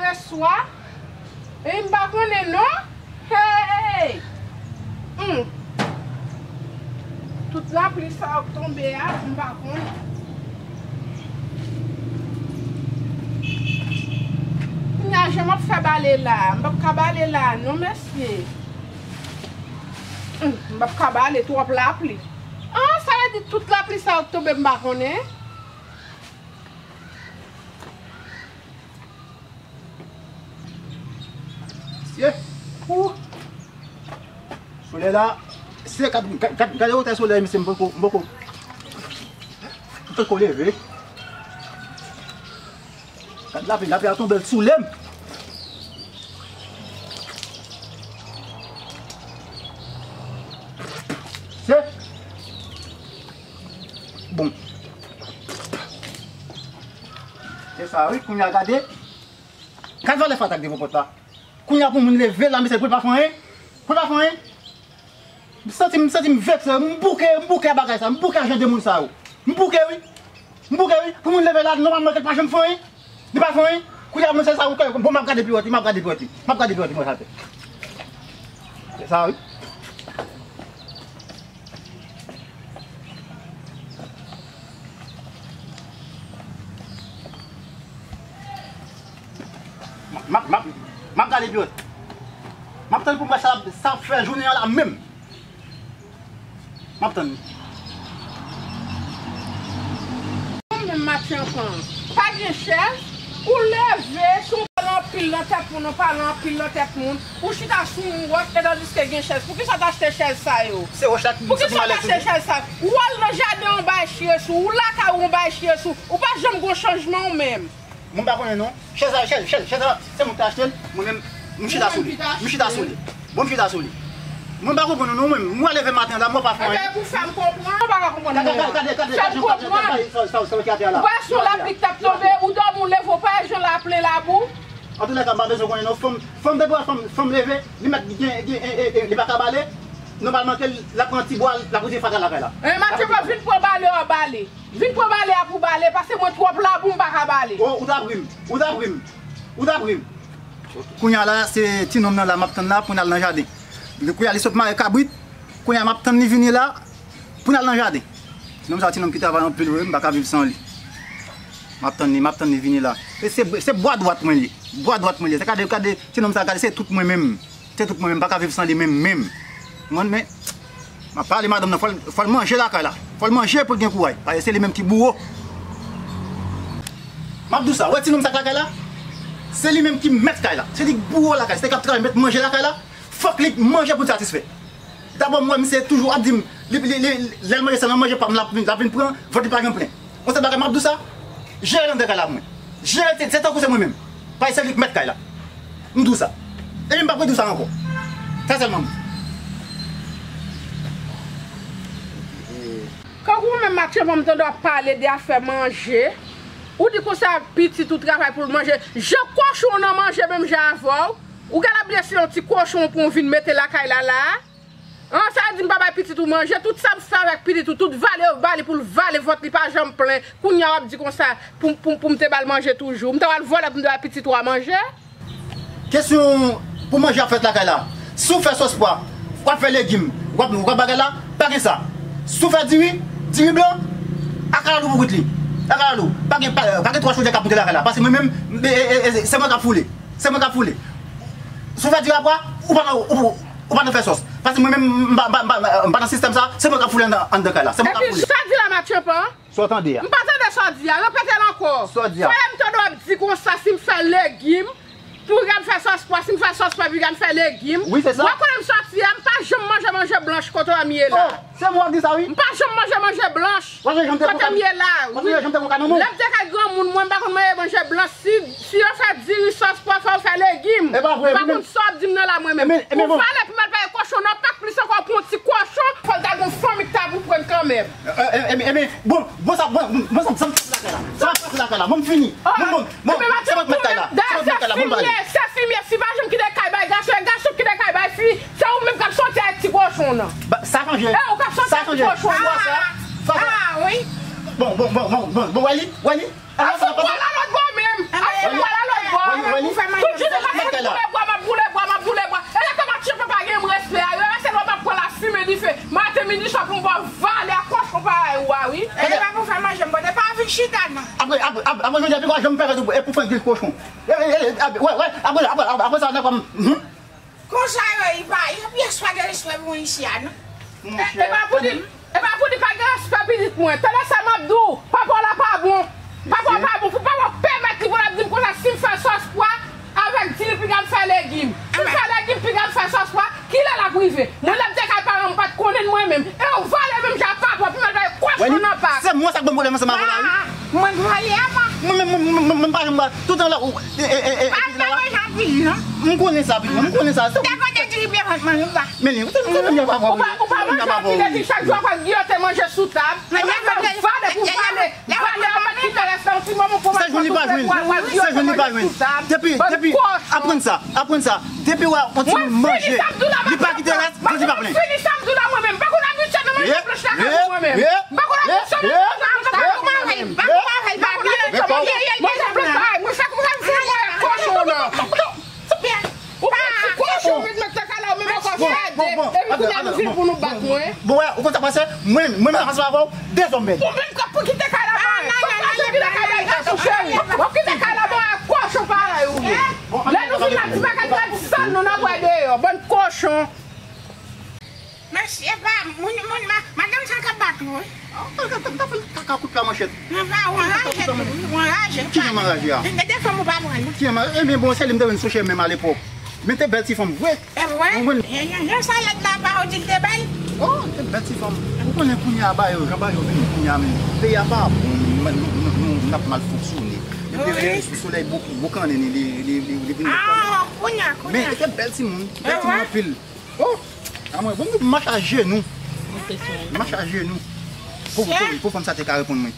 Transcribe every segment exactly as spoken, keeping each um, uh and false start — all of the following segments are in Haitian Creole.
Yèswa, e m pa konnen non. Hey! Hmm. Tout lapli sa yo k tonbe a, m pa konnen. Kounya, jan m ap fè bale la, m p ap ka bale la non, mesye. Hmm, m p ap ka bale, twòp lapli. Ah, sa vle di tout lapli sa yo k tonbe, m pa konnen. Mesye, ou, solèy la, se gad, gad, gad, gade wotè solèy, mesye, m poko, m poko, m poko leve. Gad lapli, lapli a tonbe, l soule m. Se bon. Se sa wi, kounya gade. Gad valè fatra k devan pòt la. Kounya pou moun leve la, mesye, pou l pa fè anyen. Pou l pa fè anyen. M santi, m santi m vekse, m bouke, m bouke a bagay sa, m bouke a jan de moun sa yo. M bouke wi. M bouke wi. Pou moun leve la, nòmalman ke l pa janm fè anyen. Li pa fè anyen. Kounya, mesye sa, ou kwè, bon, m ap gade piwòt li, m ap gade piwòt li. M ap gade piwòt li, mwen sa fè. Se sa wi. M ap, m ap, m ap gade piwòt. M ap tann pou m wè sa, sa ap fè jounen an la menm. M ap tann. Ou menm, Matyanpan, pa gen chèz, ou leve, se yon pale anpil nan tèt moun, yon pale anpil nan tèt moun, ou chita sou yon wòch, e tandiske gen chèz. Poukisa w t achte chèz sa yo? Se wòch la ki... Poukisa w t achte chèz sa? Ou al nan jaden, yon bagay chire sou ou, ou lakay ou, yon bagay chire sou ou, ou pa janm gon chanjman ou menm. Mwen pa konnen non. Chèz la, chèz, chèz, chèz la, se mwen ki te achte l. Mwen menm, m chita sou li. M chita sou li. Bon, m chita sou li. Mwen pa konprann ou non, mwen menm. Mwen leve maten la, mwen pa fè anyen. Ebyen, pou fè m konprann. Mwen pa ka konprann. Gade, gade, gade, gade, fè m konprann. Sa, sa, sa, sa ki atè a la. Ou pa sou lapli k t ap tonbe, ou dòmi, ou leve, ou pa jan lapli la pou. Antoulèka, m pa bezwen konnen non. Fanm, fanm depi wè fanm, fanm leve, li mèt gen, gen, e, e, e, li pa ka bale. Nòmalman ke l ap pran ti bwa, l ap retire fatra lakay la. E, Matyanpan, vin pran bale, w ap bale. Vin pran bale a pou bale, paske mwen twòp labou, m pa ka bale. O, ou t ap ri m, ou t ap ri m, ou t ap ri m. Kounya la, se ti nonm nan la m ap tann la pou n al nan jaden. Kounya li sot mare kabrit, kounya m ap tann li vini la pou n al nan jaden. Ti nonm sa, ti nonm ki travay anpil vre, m pa ka viv san li. M ap tann li, m ap tann li vini la. E se, se bwa dwat mwen li, bwa dwat mwen li. Gade, gade, ti nonm sa, gade, se tout mwen menm. Se tout mwen menm, m pa ka viv san li menm, menm. Mwen, men, m ap pale madanm nan, fò l, fò l manje lakay la. Fò l manje pou l gen kouray. Paske se li menm ki bouwo. M ap di w sa, wè ti nonm sa k lakay la? Se li menm ki mèt kay la. Se li k bouwo lakay. Se li k ap travay, mèt manje lakay la. Fòk li manje pou l satisfè. Dabò, m wè misye toujou ap di m, li, li, li, lè l manje san nan manje pa m, l ap, l ap vin pran, vant li pa janm plen. Yon sèl bagay m ap di w sa, jere l anndan kay la pou mwen. Jere l, se, se tankou se mwen menm. Paske se li k mèt kay la. M di w sa. Epi m p ap redi w sa ankò. Sa sèlman m di. Kankou ou menm, Matyanpan, m tande w ap pale de afè manje. Ou di konsa pitit ou travay pou l manje. Jan kochon w nan manje menm jan avè w. Ou genlè bliye se yon ti kochon ou pran w vin mete lakay la la a. An, sa vle di m pa bay pitit ou manje, tout sa m fè avèk pitit ou, tout vale yo ba li pou l vale vant li pa janm plen. Kounya w ap di konsa pou, pou, pou m te ba l manje toujou. M ta pral vòlè pou m te bay pitit ou a manje? Kesyon pou manje ap fèt lakay la. Si w fè sòs pwa, w ap fè legim, w ap, w ap bagay la, pa gen sa. Si w fè diri, diri blan, akalalou pou kwit li. Akalalou. Pa gen, pa, pa gen twa chodyè k ap moute lakay la. Paske mwen menm, e, e, e, se mwen k ap foule. Se mwen k ap foule. Si w fè diri a pwa, ou pa nan, ou, ou pa nan fè sòs. Paske mwen menm, m pa, m pa, m pa, m pa nan sistèm sa, se mwen k ap foule anndan, anndan kay la. Se mwen k ap foule. Epi sa di la, Matyanpan? Sa w tande a? M pa tande sa w di a. Repete l ankò. Sa w di a? Frè m tande w ap di konsa, si m fè legim, pou Regarde fè sòs pwa, si m fè sòs pwa, epi Regarde fè legim. Wi, se sa. Ou wè kote m sòti a, m pa janm manje manje blanch kote m ye la. Oh, se mwen w ap di sa, wi. M pa janm manje manje blanch kote m ye la, wi. Lè m te kay granmoun mwen, m pa konn manje manje blanch. Si, si yo fè diri sòs pwa, fò yo fè legim. M pa konn sa w ap di m nan la, mwen menm. Ou vale pou m al peye kochon nan pak plis ankò pou yon ti kochon, fò l ta gon fanmi k ta pou pran l kanmenm. E, e, e, e, bon, bon, sa, bon, bon, sa, sa m pase lakay la. Sa m pase lakay la. Bon, m fini. Bon, bon, bon, se mwen k mèt kay la. Se mwen k mèt kay la. Bon, m ale. Se fimye, fi pa janm kite kay bay gason, e gason ki kite kay bay fi. Se ou menm k ap soti ak ti kochon nan. Sa chanje. E ou k ap soti ak ti kochon nan. Sa chanje. Ah, wi. Bon, bon, bon, bon, bon, bon, wè li, wè li. Al fout pwa la lòt bò menm. Al fout pwa la lòt bò. Ou fè manje. Tout jounen m ap boule bwa, m ap boule bwa, m ap boule bwa. E lè ke m ap tcheke pa gen respè a, yo, se lè m ap pran lafimen dife. Maten, midi, swa pou m ba w valè a kòchon parèy ou a, wi. E lè m ap fè manje, m pote pa vin chita, non. Apre, apre, apre, apre jodi a, pi kwa janm fè fèt ou, e pou fè grenn kòchon. E, e, e, apre, wè, wè, apre, apre, apre, apre sa, nan kòm, mhm. Konsa yo, li pa, yo pyès pa gen respè pou moun isi a, non. E, e pa pou di, e pa pou di pa gen respè pitit mwen. Tande sa m ap di w, papa w la pa bon. Papa w pa bon, pou papa w pèmèt li pou l ap di m konsa si m fè sòs pwa avèk di li piga m fè legim. Si m fè legim piga m fè sòs pwa, kilè l ap rive? Mwen lè m te kay paran m pa t konnen mwen menm. E yo vòlè menm jan ak papa w, pi mal vòlè kòchon nan pak. Se mwen sa k ban m pwoblèm ansanm avè w la, wi. Mwen vòlè apa? Mwen menm, mwen, mwen, mwen, mwen pa janm ba, toutan la, ou, e, e, e, e, epi la, m konnen sa, pi, m konnen sa. Te kote diri byen vant mwen, wi, pa. Men li, ou te, ou te, ou pa, ou pa manje ak kilè, chak jou ap giyote manje sou tab. Ou pa fè vale pou vale. Vale a pa kite rès nan yon ti moman pou manje sou tab. Se jwenn li pa jwenn. Se jwenn li pa jwenn. Depi, depi, aprann sa, aprann sa. Depi w wè yon timoun manje, li pa kite rès, jwenn li pa plen. Mwen fini sa m di w la mwen menm. M pa konn abitye nan manje planch lakay mwen menm. M pa konn abitye nan manje planch lakay mwen menm. M pa konn abitye nan manje planch lakay mwen. Mwen fè konsa m fè mwen kòchon nan. Ou pran ti kòchon, ou met nan kay la, ou menm ankò fè de. Epi kounye a nou vin pou nou bat mwen. Bon, wè, ou konn sa k pase? Mwen, mwen menm ansanm avè w, dezòm bèl. Ou menm k ap pou kite kay la, mwen. Fòk pase ki nan kay la, gason cheri. W ap kite kay la, mwen, ak kòchon parèy ou ye. Lè nou vin la, ti bagay la di sal nou nan bwè deyò. Bann kòchon. Mesye, pa, moun, moun, ma-, madanm sa k ap bat ou, wi. An, ta, ta, ta, ta fè kaka kout pye a manchèt. Mwen pa, ou anraje tou, wi, ou anraje. Ki jan m anraje a? Gen de fanm ou pa pran, non. Ki jan m, ebyen, bon, se li m te jwenn sou chemen m alepòk. Men te bèl ti fanm vre. E vre? Ou konn. E, e, e, sa lòt la pa ou di l te bèl? Oh, te bèl ti fanm. Ou konnen kounye a ba yo, jan ba yo vini kounye a, men peyi a pa bon, nou, nou, nou, nou, n ap mal fonksyone. Depi lè sou solèy bou-, boukannen li, li, li, li, li vin boukannen. Ah, kounye a, kounye a. Men e te bèl timoun, bèl timoun anpil. Oh! A mwen, bon, m mache ajenou. M mache ajenou. Pou, pou, pou fanm sa te ka reponn mwen.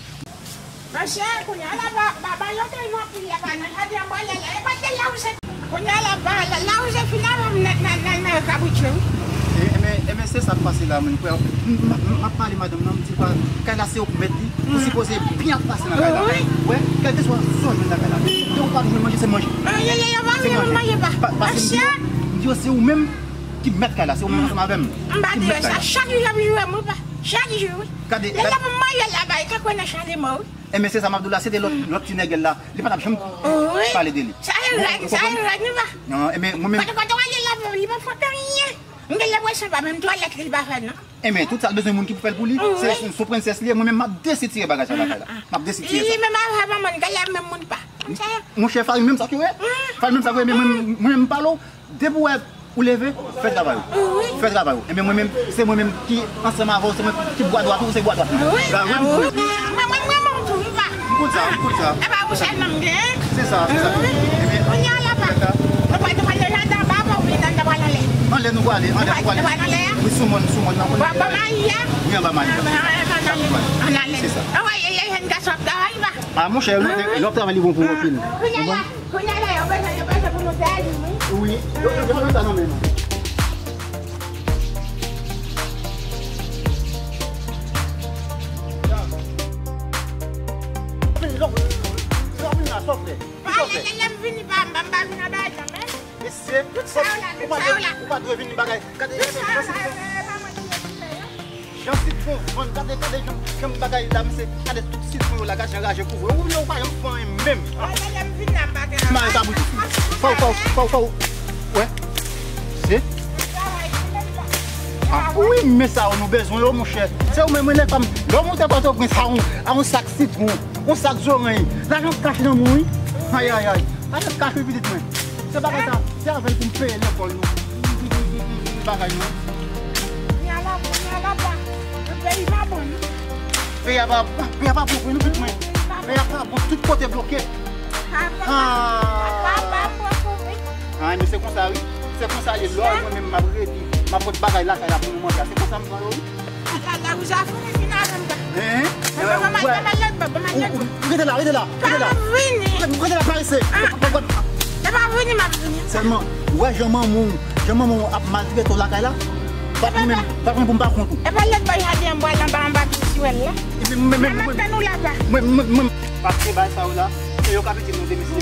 Monchè, kounye a la, ba, ba, ba yo tèlman pil la, ba, nan jaden an bò la, la, e pa te la ou se. Kounye a la, ba, la, la ou se fin avan m nan, nan, nan, nan kabrit yo, wi. E, e, men, e, men, se sa k pase la, mwen, frè. M, m, m, m ap pale madanm nan, m di, "Frè, kay la se ou k mèt li, ou sipoze byen ap pase nan kay la." Wi. Wè, kèlkeswa sa w jwenn nan kay la. Lè ou pa jwenn manje, se manje. Ah, yo, yo, yo pa vle manje, pa. Pa, pase m di yo, m di yo, se ou menm ki mèt kay la, se ou menm ansanm avè m. M pa di yo sa, chak jou y ap joure m, wi, pa. Chak jou, wi. Gade, lè y ap manje la, ba, e tankou nan chalè mò, wi. Enben, se sa m ap di w la, se te lòt, lòt ti nègèl la, li pa t ap janm pale de li. Sa e règ, sa e règ, wi, pa. Non, enben, mwen menm. Kote, kote w ale la, li pa fè anyen. M gen lenpresyon pa menm twalèt li, li pa fè, non. Enben, tout sa l bezwen moun ki pou fè l pou li. Se, se, se yon prensès li ye, mwen menm m ap desitire bagay sa lakay la. M ap desitire sa. Li menm avè manman l, gade menm moun pa. Konn sa. Monchè, farin menm sa k yo ye. Farin menm sa k yo ye, men mwen, mwen menm m pale w, depi w wè ou leve, fè travay ou. Fè travay ou. Enben mwen menm, se mwen menm ki ansanm avè w, se mwen ki bwa dwat ou, se bwa dwat mwen. Ba, wi. Mwen, mwen, mwen, mwen tou, wi, pa. M konn sa, m konn sa. E pa ou sèlman m gen. Se sa, se sa. Wi. Enben, kounye a la, pa. Nou pral, nou pral nan jaden anba, pa oubyen nan, nou pral anlè. Anlè nou prale, anlè nou prale. Nou pral anlè a? Wi, sou mòn, sou mòn nan. Ba, ba mayi a? Wi, anba mayi a. Ann ale. Se sa. Ann ale. Se sa. Ann ale, jèn gason ap travay, pa. Ah, monchè, lè, lè, lè w ap travay, li bon pou ou anpil. Kounye a la, kounye a la, yo bezwen, yo bezwen pou nou dèyè li, wi. Wi, yo, yo, yo, yo, sa nan men nou. Vini, lè w, lè w vini la, sa w fè? Ki sa w fè? Lè, lè, lè m vini, pa, m pa, m pa vin anba, janm. Mesye, tout sa yo la, tout sa yo la. Ou pa dwe vin bagay. Gade, gade, jan sitwon vann, gade, gade jan, jan bagay la, mesye, gade tout sitwon yo la, gade jan raje kouvri. Ou, ou pa janm fè anyen menm. Ti mare kabrit. Fò, fò, fò, fò. Wè. Se. Ah, wi, men sa yo nou bezwen yo, monchè. Se ou menm, nèg pa m. Lè w moute Pòtoprens a yon, a yon sak sitwon, yon sak zoranj, lajan kache nan men w, wi. Ay, ay, ay. Lajan kache, pitit mwen. Se bagay sa, se avè l pou m peye lekòl nou. Bagay nou. Kounye a la, kounye a la, pa. Peyi pa bon, non. Peyi a pa, peyi a pa bon pou nou, pitit mwen. Peyi a pa bon, tout kote bloke. Ah. Ah, men se konsa, wi. Se konsa, lè lò, mwen menm, m ap redi, m ap pot bagay lakay la pou nou manje. Se konsa m pran yo, wi. Hein? Rete la, rete la, rete la. Rete la, parese. Sèlman, ou wè jan manman w, jan manman w ap maltrete w lakay la? Bat mwen menm, bat mwen pou m pa kont ou. E pa lòt bò jaden an bò la anba, anba ti siwèl la. Epi mwen menm, mwen menm, mwen menm, mwen menm. Paske bay sa yo la, se yo k ap ede nou demisyon.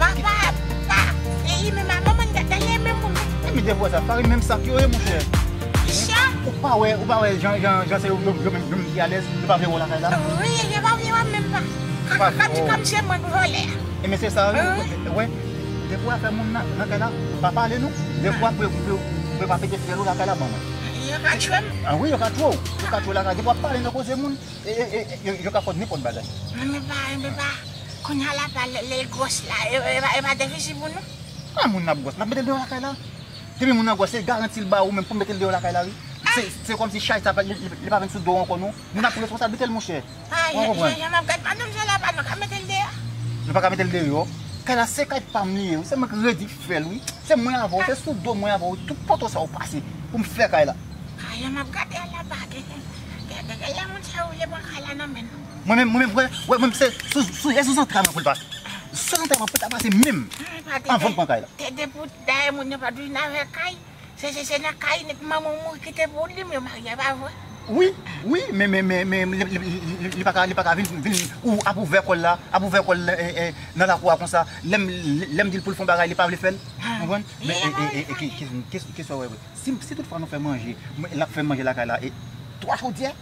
pa, pa, pa. E li menm a manman, gade, gade, li menm moun. E men de fwa sa, pa menm sa ki yo ye, monchè. Sa? Ou pa wè, ou pa wè jan, jan, jan se yo, yo, yo menm, yo menm ki alèz, yo pa vle wè w lakay la? Wi, yo pa vle wè m menm pa. Kòm, kòm se mwen ki vòlè a. E men se sa, wi. Wi. Wè, de fwa fè moun nan, nan kay la, pa pale non. De fwa pou, pou, pou pa pete fyèl ou lakay la ban mwen. Yo ka tchwe m. A wi, yo ka tchwe w. Yo ka tchwe w lakay. De fwa pale nan koze moun. E, e, e, e, yo, yo ka fè w nenpòt bagay. Men pa, men pa, kounye a la pa lè, lè l gwòs la, e, e pa, e pa difisil pou nou. A, moun nan ap gwòs, n ap mete l deyò lakay la. Depi moun nan gwòs, se garanti l ba ou menm pou mete l deyò lakay la, wi. Se, se kòmsi chay sa, li, li, li pa vin sou do w ankò, non. Moun ap pran responsablite l, monchè. Ou konprann? Jan, jan m ap gad madanm sa la, pa nou ka mete l deyò. Nou pa ka mete l deyò. Kay la, se kay pa m li ye, wi. Se mwen ki redi fè l, wi. Se mwen avè w, se sou do mwen avè w, wi. Tout poto sa ou pase pou m fè kay la. A, jan m ap gade a la, pa gen, gen, gen, gen lè moun sa yo vle pran kay la nan men nou. Mwen menm, mwen menm, wè, wè, mwen menm se sou, sou, se sou zantray mwen pou l pase. Sou zantray mwen pou l ta pase menm. Anvan m pran kay la. Te, te pou dayè moun yo pa t vin avè kay. Se, se, se nan kay nèg manman w mouri kite pou li, men yo marye, pa vre? Wi, wi, men, men, men, men, li, li, li, li, li pa ka, li pa ka vin, vin, ou ap ouvè kò l la, ap ouvè kò l, e, e, nan lakou a konsa. Lè m, lè m di l pou l fè yon bagay, li pa vle fè l. Ou konprann? Men, e, e, e, e, ki, ki, ki, ki sa w wè, wè? Si, si toutfwa nou fè manje, mwen, l ap fè manje lakay la, e twa chodyè,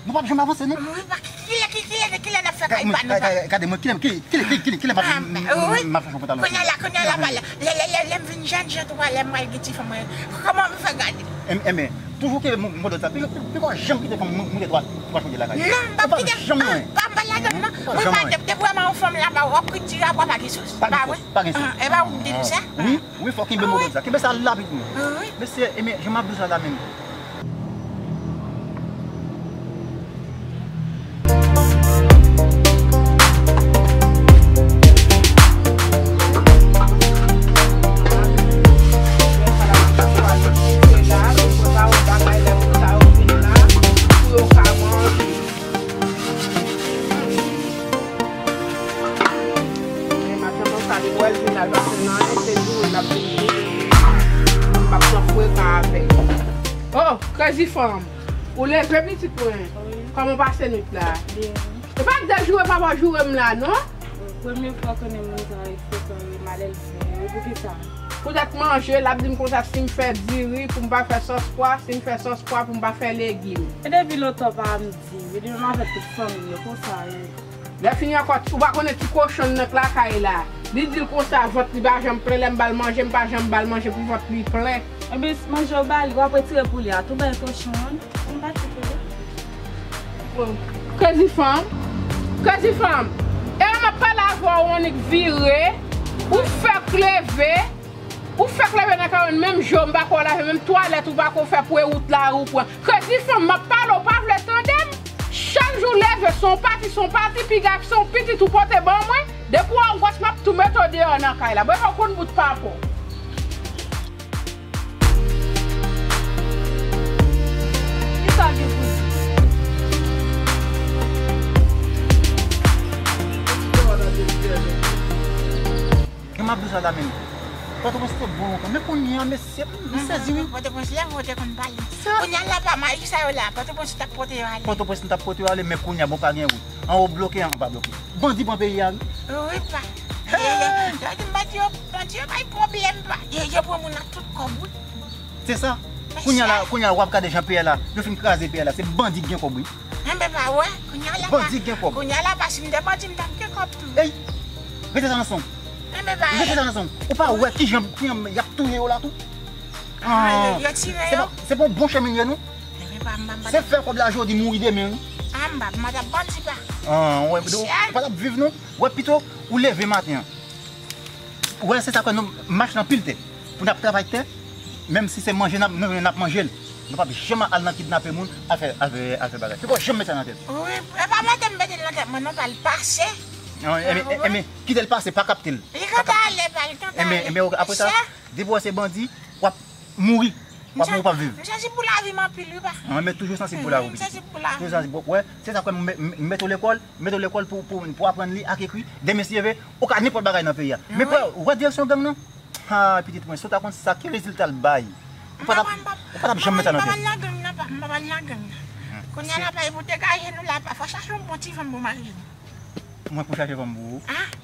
nou p ap janm avanse, non. Wi, pa, ki, kilè, ki, kilè, kilè n ap fè kay pa nou pa? Gade mwen, kilè, kilè, kilè, kilè, kilè m ap, m, m, m ap chache yon pantalon? Kounye a la, kounye a la, pa lè, lè, lè, lè, lè m vin jènjan tou a, lè m al gen ti fanm mwen, kòman m fè gade? Enben, toujou kenbe mo-, modèl sa. Pi, pi, pi, janm kite fanm mwen moute twa, twa chodyè lakay. Non, m p ap kite. Janm anyen. Pa, pa ladan, non. Wi, pa, depi w wè m a yon fanm la, pa, w ap kwit diri a, pa gen sòs. Pa gen sòs, pa gen sòs. E pa ou ki di m sa? Wi, wi, fò kenbe modèl sa. Kenbe sa la, pitit mwen. Wi. Mesye, enben, jan m ap di w sa la menm. Oh, Crazy Fanm. Ou leve pitit mwen? Wi. Kòman w pase nwit la? Byen. E pa de joure papa joure m la, non? Premye fwa konnen moun sa ekspoze malelve. Wi, poukisa? Poutèt manje, l ap di m konsa si m fè diri pou m pa fè sòs pwa, si m fè sòs pwa pou m pa fè legim. E depi lontan pa m di, e depi m avèk tout fanmi yo, konsa yo. Lè fini ankò, ou pa konnen ti kochon nan k lakay la. Li di l konsa, vant li pa janm plen, lè m ba l manje, m pa janm ba l manje pou vant li plen. Ebyen, manje w ba li, w ap retire pou li a, tou bay kochon an. M pa tire. Crazy Fanm, Crazy Fanm, e m ap pale avè w, w annik vire, ou fèk leve, ou fèk leve nan kay ou, menm je w m pa kwè w lave, menm twalèt ou pa ko fè pou e wout la ou pran. Crazy Fanm, m ap pale, w pa vle tande m? Chak jou w leve, se yon pati, se yon pati, piga se yon pitit ou pote ban mwen. Depi w wè yon gwòs, m ap tou mete w deyò nan kay la. Bon, fò w konn bout pa po. Kisa w gen pou di? Jan m ap di w sa la menm. Pòtoprens te bon lontan, men kounye a, mesye, m sezi wi. Pòtoprens lè ou te konn pale. Kounye a la pa mari sa yo la, Pòtoprens ou t ap pote yo ale. Pòtoprens m t ap pote yo ale, men kounye a, bon, pa gen wout. Anwo bloke, anba bloke. Bandi pran peyi a wi. Wi pa. Yo di bandi yo, bandi yo bay pwoblèm pa. Yo, yo pran moun ak tout kòb wi. Se sa. Kounye a la, kounye a w ap gade jan peyi a la, yo fin kraze peyi a la, se bandi k gen kòb wi. Enben pa wè, kounye a la pa. Bandi k gen kòb. Kounye a la pa, si m te bandi, m t ap gen kòb tou. Ey! Rete sa nan son. Enben pa. Rete sa nan son. Ou pa wè kijan, kijan y ap touye yo la tou? Ah, yo, yo tire yo. Se pa, se pa yon bon chemen ye non. Enben pa, m pa, m pa. Se fè kòb la jodi, mouri demen wi. Ah, m pa, m pa t ap bandi pa. Ah, wè, ou pa t ap viv non. Wè pito, ou leve maten an. Wè, se sa k fè nou mache nan pil tè. Pou n ap travay tè. Menm si se manje n ap, nou, n ap manje l. Nou p ap janm al nan kidnape moun, al fè, al fè, al fè bagay. Poko janm met sa nan tèt. Wi, e pa mete m mete l nan tèt mwen non, pa l pase. Non, enben, enben, kite l pase, pa kapte l. Li gentan ale, pa, li gentan ale. Enben, enben, apre sa, depi w wè se bandi, w ap mouri. W ap mouri, w p ap viv. M santi pou lavi m anpil, wi, pa. Non, men toujou santi pou lavi, pitit. M santi pou lavi. Toujou santi pou, wè, se sa k fè m, m, m mete w lekòl, m mete w lekòl pou, pou, pou aprann li ak ekri. Demen, si Dye vle, ou ka nenpòt bagay nan peyi a. Men, wi, ou wè direksyon gang nan? Ha, pitit mwen, si w ta konn sa ki rezilta l bay, ou pa t ap, ou pa t ap janm met sa nan tèt. M pa pral nan gang nan, pa, m pa pral nan gang nan. Kounye a la, pa pou degaje nou la, pa fò chache yon bon ti fanm pou marye nou. Mwen pou chache fanm pou ou?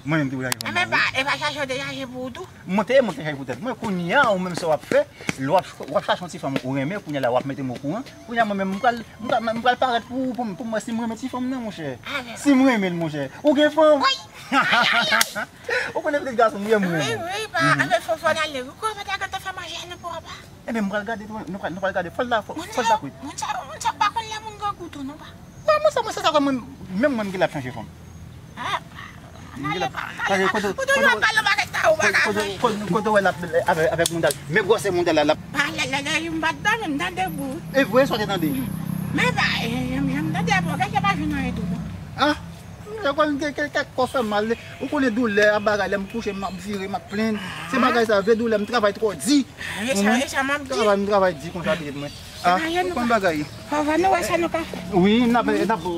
Mwen menm ki pou chache fanm pou ou? Enben, e pa chache w te chache pou ou tou? Mwen te, mwen te chache pou tèt mwen. Kounye a, ou menm sa w ap fè, lè w ap, w ap chache yon ti fanm ou renmen, kounye a la, w ap mete m okouran. Kounye a, mwen menm, m pral, m pral, m pral parèt pou ou, pou, pou m wè si m renmen ti fanm nan, monchè. Si m renmen l, monchè. Ou gen fanm? Ou konnen pitit gason m ye, m renmen. Wi, wi, pa, anben fò, fò n ale. Ou kwè w pa ta gentan fè manje nou pou w pa? Enben, m pral gade tou, nou pral, nou pral gade. Fò l la, fò, fò l la kwit. Moun sa yo, moun sa yo pa konn lè moun grangou tou, non, pa. Wè, mwen sa, mwen se sa, mwen, menm mwen, m gen lè ap chanje fanm. Ah, m gen lè ap chanje kote, kote, kote, kote, kote wè l ap avèk, avèk moun dal. Men gwosè moun dal la, l ap. Ah, lè, lè, lè, m pa t dòmi, m tande bri. E vre, sa w te tande? Men pa, m, m tande bri, kèk pa vin anyen tou, non. Ah, lè konn kèk, kèk, kèk kò fè mal, ou konnen doulè a bagay, lè m kouche, m ap vire, m ap plenn. Se bagay sa, vye doulè, m travay twò di. E sa, e sa, m ap di. Travay, m travay di konsa, pitit mwen. Ah, ou konn bagay. Fò, fò nou wè sa nou ka fè. Wi, n ap, n ap,